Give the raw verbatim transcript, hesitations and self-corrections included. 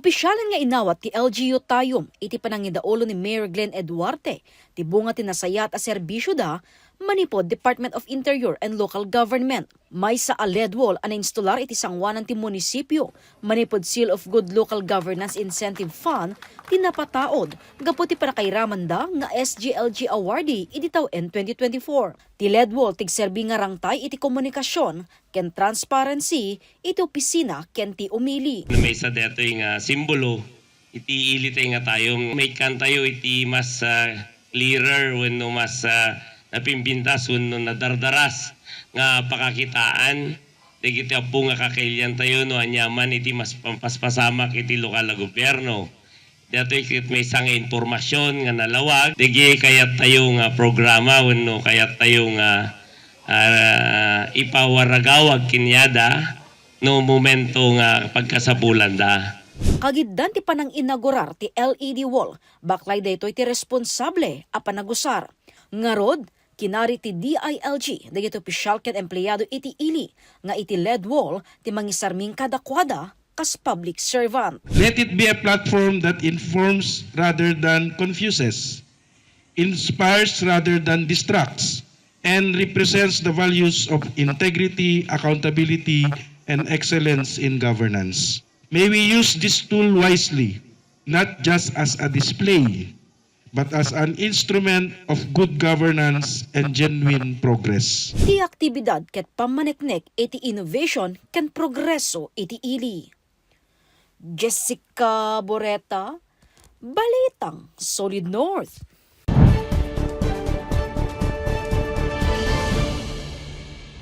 Opisyalen nga inawat ti L G U Tayum iti panangidaulo ni Mayor Glenn Eduarte ti bunga ti nasayaat a serbisioda manipud Department of Interior and Local Government. Maysa a lead wall a nainstolar iti sangoanan ti munisipio manipud Seal of Good Local Governance Incentive Fund ti napataud gapu ti panakairamanda nga S G L G awardee idi tawen twenty twenty-four. Ti lead wall ti agserbi nga rangtay iti komunikasion ken transparency iti opisina ken ti umili. Maysa daytoy nga simbolo iti ili tayo nga tayum, maikkan tayo iti mas, ah, clearer wenno mas, ah, napimpintas wenno nadardaras nga pakakitaan dagiti appo nga kakailian tayo no aniaman iti mas pampaspasamak iti lokal a gobierno. Daytoy ket maysa nga impormasyon nga nalawag. Dagiti kayat tayo nga programa wenno kayat tayo nga, ah, ipawaragawag kaniada no momento nga pagkasapulanda. Kagiddan ti pananginaugurar ti L E D wall, baklay daytoy ti responsable a panagusar. Ngarud, kinari ti D I L G dagiti opisyal ken empleyado iti ili nga iti lead wall ti mangisarming kadakuada kas public servant. Let it be a platform that informs rather than confuses, inspires rather than distracts, and represents the values of integrity, accountability, and excellence in governance. May we use this tool wisely, not just as a display, but as an instrument of good governance and genuine progress. Ti aktibidad ket pammaneknek iti innovation ken progreso iti ili. Jessica Boreta, Balitang Solid North.